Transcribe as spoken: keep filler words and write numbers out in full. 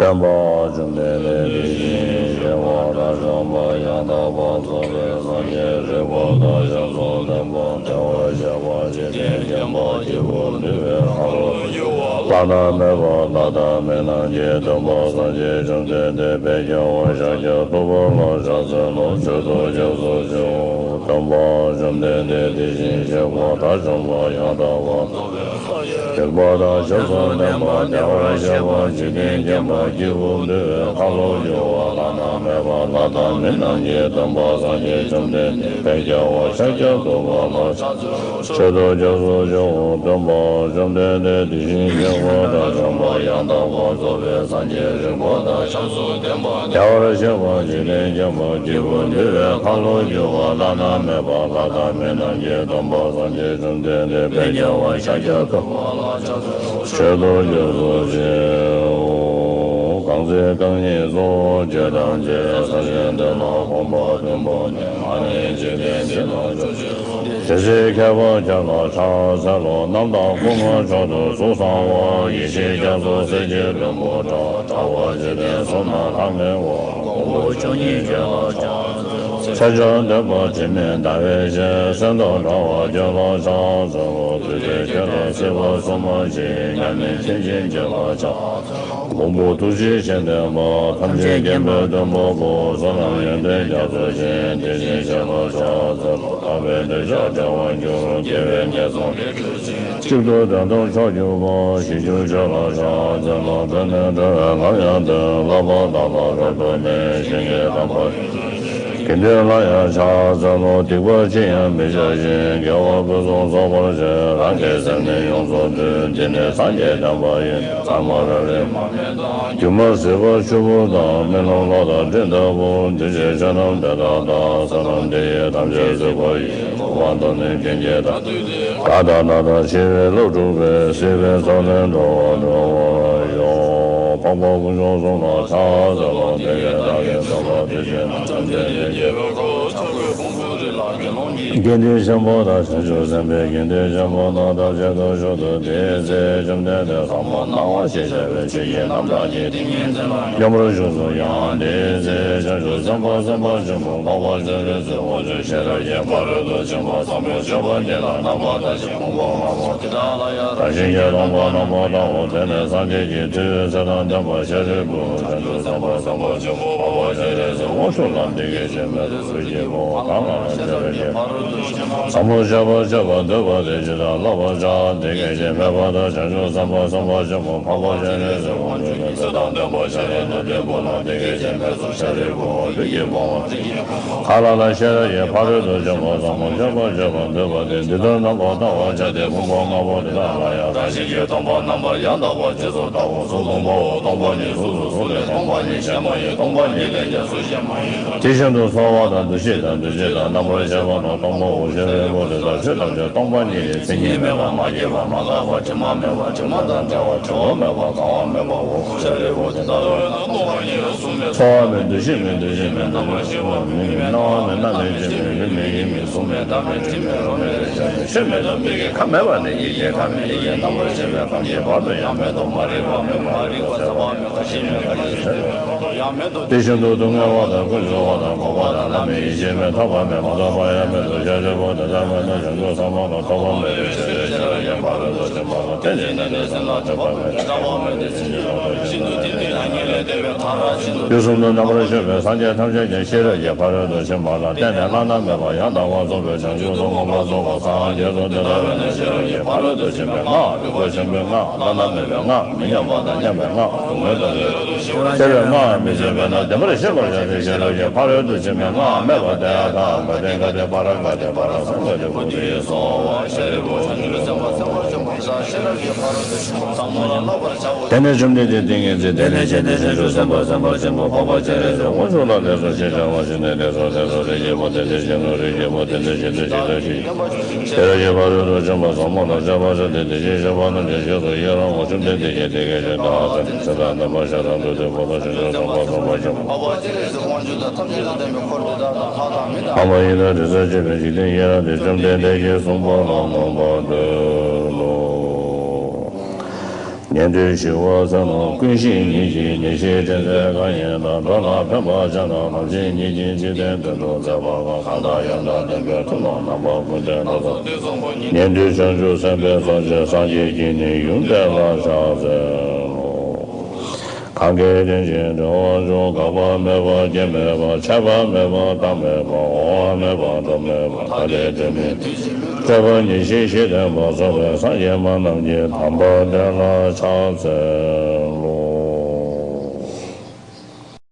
བསྟན་པ་བཅོམ་ལྡན་འདས་དེ་བཞིན་གཤེགས་པ་དང་བྱམས་པ་ཡང་དག་པར་རྫོགས་པའི་སངས་རྒྱས་རིག་པ་དང་ཞབས་སུ་ལྡན་པ་བདེ་བར་གཤེགས་པ་འཇིག་རྟེན་མཁྱེན་པ་སྐྱེས་བུ་འདུལ་བའི་ཁ་ལོ་སྒྱུར་བ་བླ་ན་མེད་པ་ལྷ་དང་མི་རྣམས་ཀྱི་སྟོན་པ་སངས་རྒྱས་བཅོམ་ལྡན་འདས་དཔལ་རྒྱལ་བ་ཤཱཀྱ་ཐུབ་པ་ལ་ཕྱག་འཚལ་ལོ། མཆོད་དོ་སྐྱབས་སུ་མཆིའོ། སྟོན་པ་བཅོམ་ལྡན་འདས་དེ་བཞིན་གཤེགས་པ་དང་བྱམས་པ་ཡང་དག་པར་རྫོགས་པའི་སངས་རྒྱས་རིག་པ་དང་ཞབས་སུ་ལྡན་པ་བདེ་བར་གཤེགས་པ་འཇིག་རྟེན་མཁྱེན་པ་སྐྱེས་བུ་འདུལ་བའི་ཁ་ལོ་སྒྱུར་བ་བླ་ན་མེད་པ་ལྷ་དང་མི་རྣམས་ཀྱི་སྟོན་པ་སངས་རྒྱས་བཅོམ་ལྡན་འདས་དཔལ་རྒྱལ་བ་ཤཱཀྱ་ཐུབ་པ་ལ་ཕྱག་འཚལ་ལོ། མཆོད་དོ་སྐྱབས་སུ་མཆིའོ། སྟོན་པ་བཅོམ་ལྡན་འདས་དེ་བཞིན་གཤེགས་པ་དང་བྱམས་པ་ཡང་དག་པར་རྫོགས་པའི་སངས་རྒྱས་རིག་པ་དང་ཞབས་སུ་ལྡན་པ་བདེ་བར་གཤེགས་པ་འཇིག་རྟེན་མཁྱེན་པ་སྐྱེས་བུ་འདུལ་བའི་ཁ་ལོ་སྒྱུར་བ་བླ་ན་མེད་པ་ལྷ་དང་མི་རྣམས་ཀྱི་སྟོན་པ་སངས་རྒྱས་བཅོམ་ལྡན་འདས་དཔལ་རྒྱལ་བ་ཤཱཀྱ་ཐུབ་པ་ལ་ཕྱག་འཚལ་ལོ། མཆོད་དོ་སྐྱབས་སུ་མཆིའོ། གང་ཚེ་རྐང་གཉིས་སུ་བྱོན་ཐམས་ཅད། ས་གཞི་འདི་ལ་གོམ་པ་བདུན་བོར་ནས། ང་ནི་འཇིག་རྟེན་འདི་ལ་ཕྱོགས་བཅུའི་དེ་ཚེ་མཁས་པ་ཁྱེད་ལ་ཕྱག་འཚལ་ལོ། རྣམ་དག་སྐུ་མངའ་མཆོག་ཏུ་གཟུགས་བཟང་བ། ཡེ་ཤེས་རྒྱ་མཚོ་གསེར་གྱི་ལྷུན་པོ་འདྲ། དྲ་བ་འཇིག་རྟེན་གསུམ་ན་ལྷང་ངེ་བ། ཕུང་པོ་བཅུ་གཉིས་ཁྱེད་ལ་ཕྱག་འཚལ་ལོ། མཚན་བྱང་ལྡན་པ་དྲི་མེད་ཟླ་བའི་ཞལ། གསེར་མདོག་འདྲ་བ་ཁྱེད་ལ་ཕྱག་འཚལ་ལོ། བདུད་སྡེ་ཁྱེད་ལ་སྲིད་པ་གསུམ་མ་མཆིས། མཉམ་མེད་མཁྱེན་ཅན་ཁྱེད་ལ་ཕྱག་འཚལ་ལོ། མང་པོ་ཐུགས་རྗེ་ཆེན་ལྡན་པ། ཐམས་ཅད་མཁྱེན་པའི་སྟོན་པ་པོ། བསོད་ནམས་ཡོན་ཏན་རྒྱ་མཚོ་ཆེ། དེ་བཞིན་གཤེགས་ལ་ཕྱག་འཚལ་ལོ། ཐར་པའི་འདོད་ཆགས་བྲལ་བར་འགྱུར། དགེ་བའི་ངན་སོང་ལས་གྲོལ་ཞིང་། གཅིག་ཏུ་དོན་དམ་མཆོག་གྱུར་པ། ཞི་གྱུར་ཆོས་ལ་ཕྱག་འཚལ་ལོ། བོད་ནས་འགྲོ་བའི་ལམ་ཡང་སྟོན། བསླབ་པ་དག་ལ་རབ་ཏུ་གནས། གཞན་གྱི་དམ་པ་ཡིན་ཞེས། དགེ་འདུན་ལ་ཡང་ཕྱག་འཚལ་ལོ། སྡིག་པ་ཅི་ཡང་མི་བྱ་ཞིང་། དགེ་བ་ཕུན་སུམ་ཚོགས་པར་བྱེད། རང་གི་སེམས་ནི་ཡོངས་སུ་འདུལ། འདི་ནི་སངས་རྒྱས་བསྟན་པ་ཡིན། ཚད་མ་རབ་རིམ་མ་སྨད་དང་། སྒྱུ་མ་ཟིལ་པ་ཆུ་བུར་དང་། རྨི་ལམ་གློག་དང་སྤྲིན་ལྟ་བུར། འདུས་བྱས་ཆོས་རྣམས་དེ་དག་དང་། བསོད་ནམས་འདི་ཡིས་ཐམས་ཅད་གཟིགས་པ་ཡི། གོ་འཕང་ཐོབ་ནས་ཕན་བསྐྱེད་དང་། གང་དག་ན་དང་འཆི་བའི་རླབས་འཁྲུགས་པའི། སྲིད་པའི་མཚོ་ལས་འགྲོ་བ་སྒྲོལ་བར་ཤོག། འཕགས་པ་དཀོན་མཆོག་གསུམ་ལ་ཕྱག་འཚལ་ལོ། དེ་ཡི་བདག་གིས་ཐོབ་པ་དེ་བཞིན་ནོ། བཅོམ་ལྡན་འདས་རྒྱལ་བའི་དཀའ་བ་ཆགས་པའི་ཕུང་པོ་རིགས་ལ་དགེ་སློང་གི། དགེ་འདུན་ཆེན་པོ་དང་བྱང་ཆུབ་སེམས་དཔའི་དགེ་འདུན་ཆེན་པོ་རྣམས་ཐམས་ཅད་དུ་བཞུགས་སོ། དེའི་ཚེ་བཅོམ་ལྡན་འདས་ཟབ་མོ་སྣང་བ་ཞེས་བྱ་བའི་ཆོས་ཀྱི་རྣམ་གྲངས་ཀྱི་ཏིང་ངེ་འཛིན་ལ་མཉམ་པར་བཞུགས་སོ། ཡང་དེའི་ཚེ་བྱང་ཆུབ་སེམས་དཔའ་སེམས་དཔའ་ཆེན་པོ་འཕགས་པ་སྤྱན་རས་གཟིགས་དབང་ཕྱུག་ཤེས་རབ་ཀྱི་ཕ་རོལ་ཏུ་ཕྱིན་པ་ཟབ་མོ་སྤྱོད་པ་འདི་ལ་རྣམ་པར་ཐར་ཞིང་ཕུང་པོ་ལྔ་པོ་དེ་དག་ལ་ཡང་རང་བཞིན་གྱིས་སྟོང་པར་རྣམ་པར་བལྟའོ། དེ་ནས་སངས་རྒྱས་ཀྱི་མཐུས་ཚེ་དང་ལྡན་པ་ཤཱ་རིའི་བུས་བྱང་ཆུབ་སེམས་དཔའ་སེམས་དཔའ་ཆེན་པོ་འཕགས་པ་སྤྱན་རས་གཟིགས་དབང་ཕྱུག་ལ་འདི་སྐད་ཅེས་སྨྲས་སོ། གཟུགས་ཀྱི་ཕུང་པོ་གང་ལ་ཡང་ཤེས་རབ་ཀྱི་ཕ་རོལ་ཏུ་ཕྱིན་པ་ཟབ་མོ་སྤྱད་པ་སྤྱད་པར་འདོད་པ་དེས་ཇི་ལྟར་བསླབ་པར་བྱ། དེ་སྐད་ཅེས་སྨྲས་པ་དང་། བྱང་ཆུབ་སེམས་དཔའ་སེམས་དཔའ་ཆེན་པོ་འཕགས་པ་སྤྱན་རས་གཟིགས་དབང་ཕྱུག་གིས་ཚེ་དང་ལྡན་པ་ཤཱ་ར་དྭ་ཏིའི་བུ་ལ་འདི་སྐད་ཅེས་སྨྲས་སོ། ཤཱ་རིའི་བུའོ། ལུས་ཀྱི་ཕུང་པོ་གང་ལ་ཡང་ཤེས་རབ་ཀྱི་ཕ་རོལ་ཏུ་ཕྱིན་པ་ཟབ་མོ་སྤྱད་པ་སྤྱད་པར་འདོད་པ་དེས་འདི་ལྟར་རྣམ་པར་བལྟ་བར་བྱ་སྟེ། ཕུང་པོ་ལྔ་པོ་དེ་དག་ལ་ཡང་རང་བཞིན་གྱིས་སྟོང་པར་རྣམ་པར་ཡང་དག་པར་རྗེས་སུ་བལྟའོ། གཟུགས་སྟོང་པའོ། སྟོང་པ་ཉིད་གཟུགས་སུ་གཟུགས་ལས་སྟོང་པ་ཉིད་གཞན་མ་ཡིན། སྟོང་པ་ཉིད་ལས་ཀྱང་གཟུགས་གཞན་མ་ཡིན། དེ་བཞིན་དུ་ཚོར་བ་དང་། འདུ་ཤེས་དང་། འདུ་བྱེད་དང་། རྣམ་པར་ཤེས་པ་རྣམས་སྟོང་པའོ། ཤཱ་རིའི་བུ་དེ་དག་ཆོས་ཐམས་ཅད་སྟོང་པ་ཉིད་ལས། མཚན་ཉིད་མེད་པ། མ་སྐྱེས་པ། མ་འགགས་པ། དྲི་མ་མེད་པ། དྲི་མ་དང་བྲལ་བ། བྲི་བ་མེད་པ། གང་བ་མེད་པའོ། ཤཱ་རིའི་བུ་དེ་ལྟ་བས་ན་སྟོང་པ་ཉིད་ལ་གཟུགས་མེད། ཚོར་བ་མེད། འདུ་ཤེས་མེད། འདུ་བྱེད་མེད། རྣམ་པར་ཤེས་པ་མེད། སྣང་བ་མེད། རྣམ་མེད་རྐྱེན་མེད། ལུས་མེད། ཡིད་མེད། གཟུགས་མེད། སྒྲ་མེད། དྲི་མེད། རོ་མེད། རེག་བྱ་མེད། ཆོས་མེད་དོ། མིག་གིས་ཁ་མེད་པ་ནས་ཡིད་ཀྱིས་ཁ་མེད། ཡིད་ཀྱིས་རྣམ་པར་ཤེས་པའི་ཁམས་ཀྱི་བར་དུ་ཡང་མེད་དོ། མ་རིག་པ་མེད། མ་རིག་པ་ཟད་པ་མེད། ཁ་ཞེ་མེད། ཁ་ཞེ་ཟད་པ་མེད། དེ་བཞིན་དུ་སྡུག་བསྔལ་བ་དང་། ཀུན་འབྱུང་བ་དང་། འགོག་པ་དང་། ལམ་མེད། ཡེ་ཤེས་མེད། ཐོབ་པ་མེད། མ་ཐོབ་པ་ཡང་མེད་དོ། ཤཱ་རིའི་བུ་དེ་ལྟ་བས་ན་བྱང་ཆུབ་ཟབ་མོ་ལ་ཐོགས་པ་མེད་པའི་ཕྱིར། ཤེས་རབ་ཀྱི་ཕ་རོལ་ཏུ་ཕྱིན་པ་ལ་བརྟེན་ནས་ནི་སེམས་ལ་སྒྲིབ་པ་མེད། ཀུན་བརྟགས་པ་མེད། དེ་ཕྱིན་ཅི་ལོག་ཏུ་ཤེས་པ་ཤིན་ཏུ་དེ་ཉིད་ལ་ངེས་ལས་འདས་པའི་མཐར་ཕྱིན་ནོ། དུས་གསུམ་དུ་རྣམ་པར་ཤེས་པའི་སངས་རྒྱས་ཐམས་ཅད་ཀྱང་ཤེས་རབ་ཀྱི་ཕ་རོལ་ཏུ་ཕྱིན་པ་ལ་བརྟེན་ནས་བླ་ན་མེད་པ་ཡང་དག་པར་རྫོགས་པའི་བྱང་ཆུབ་ཏུ་མངོན་པར་རྫོགས་པར་སངས་རྒྱས་སོ། དེ་ལྟ་བས་ན་ཤེས་རབ་ཀྱི་ཕ་རོལ་ཏུ་ཕྱིན་པའི་སྔགས། རིག་པ་ཆེན་པོའི་སྔགས། བླ་ན་མེད་པའི་སྔགས། མི་མཉམ་པ་དང་མཉམ་པའི་སྔགས། སྡུག་བསྔལ་དང་བྲལ་བའི་སྔགས། མི་ཕྱེད་པས་ན་བདེན་པར་ཤེས་པར་བྱ་སྟེ། ཤེས་རབ་ཀྱི་ཕ་རོལ་ཏུ་ཕྱིན་པའི་སྔགས་སྨྲས་པ་དེ་ཡང་དག། ག་ཏེ་ག་ཏེ་པཱ་ར་ག་ཏེ་པཱ་ར་སཾ་ག་ཏེ་བོ་དྷི་ཡེ་སྭཱ་ཧཱ། ཤཱ་རིའི་བུ་བྱང་ཆུབ་སེམས་དཔའ་སེམས་དཔའ་ཆེན་པོ་དེ་དག་ཤེས་རབ་ཀྱི་ཕ་རོལ་ཏུ་ཕྱིན་པ་ཟབ་མོ་ལ་བསླབ་པར་བྱའོ། དེ་ནས་བཅོམ་ལྡན་འདས་ཏིང་ངེ་འཛིན་དེ་ལས་བྱས་ཏེ། བྱང་ཆུབ་སེམས་དཔའ་སེམས་དཔའ་ཆེན་པོ་འཕགས་པ་སྤྱན་རས་གཟིགས་དབང་ཕྱུག་ལ་ལེགས་སོ་ཞེས་བྱ་བ་བྱིན་ནས། ལེགས་སོ་ལེགས་སོ། རིགས་ཀྱི་བུ་དེ་འདི་བཞིན་ནོ། རིགས་ཀྱི་བུ་དེ་འདི་བཞིན་ཏེ། ཇི་ལྟར་ཤེས་ཤེས་རབ་ཀྱི་ཕ་རོལ་ཏུ་ཕྱིན་པ་ཟབ་མོ་ལ་སྤྱད་པར་བྱ་སྟེ། དེ་བཞིན་གཤེགས་པ་རྣམས་ཀྱང་རྗེས་སུ་ཡི་རང་ངོ་། བཅོམ་ལྡན་འདས་ཀྱིས་དེ་སྐད་ཅེས་བསྟན་པ་ཟེར། ཚེ་དང་ལྡན་པ་ཤ་ར་དྭ་ཏིའི་བུ་དང་། བྱང་ཆུབ་སེམས་དཔའ་སེམས་དཔའ་ཆེན་པོ། འཕགས་པ་སྤྱན་རས་གཟིགས་དབང་ཕྱུག་དང་། ཐམས་ཅད་དང་ལྡན་པའི་འཁོར་དེ་དག་དང་། ལྷ་དང་མི་དང་། འཕགས་མ་ཡི་དྭགས་དྲི་ཟར་བཅས་པའི་འཇིག་རྟེན་ཡི་རངས་ཏེ། བཅོམ་ལྡན་འདས་ཀྱིས་གསུངས་པ་ལ་མོས་པར་འདོད་དོ། ཉན་ཐོས་ཞི་བ་ཚོལ་རྣམས་ཀུན་ཤེས་ཉིད་ཀྱིས། ཉེར་ཞིའི་དྲན་རྩེས་གང་ཡིན་དང་། འགྲོ་ལ་ཕན་པར་བྱེད་རྣམས་ནམ་ཞིག་ཉིད་ཀྱིས། འཇིག་རྟེན་དོན་དུ་མཛད་པ་གང་། གང་དག་ཡང་དག་བསྟན་པའི་མཐུ་རྣམས་རྣམ་པ་ཀུན་ལྡན་ལ་སོགས། ཉན་ཐོས་བྱང་ཆུབ་སེམས་དཔའི་ཚོགས་བཅས་སངས་རྒྱས་ཀྱི་ནི་ཡུམ་དེ་ལ་ཕྱག་འཚལ་ལོ། གང་གིས་རིན་ཆེན་འབྲེལ་བར་འབྱུང་། འགག་པ་མེད་པ་སྐྱེ་མེད་པ། ཆད་པ་མེད་པ་རྟག་མེད་པ། འོང་བ་མེད་པ་འགྲོ་མེད་པ། ཐ་དད་དྲི་མེད་བདུད་རྩི་སྤྲོས་པ་ཉེར་ཞི་ཞི་བསྟན་པ་སོགས་པའི་སངས་རྒྱས་སྨྲ་རྣམས་ཀྱི་དམ་པ་དེ་ལ་ཕྱག་འཚལ།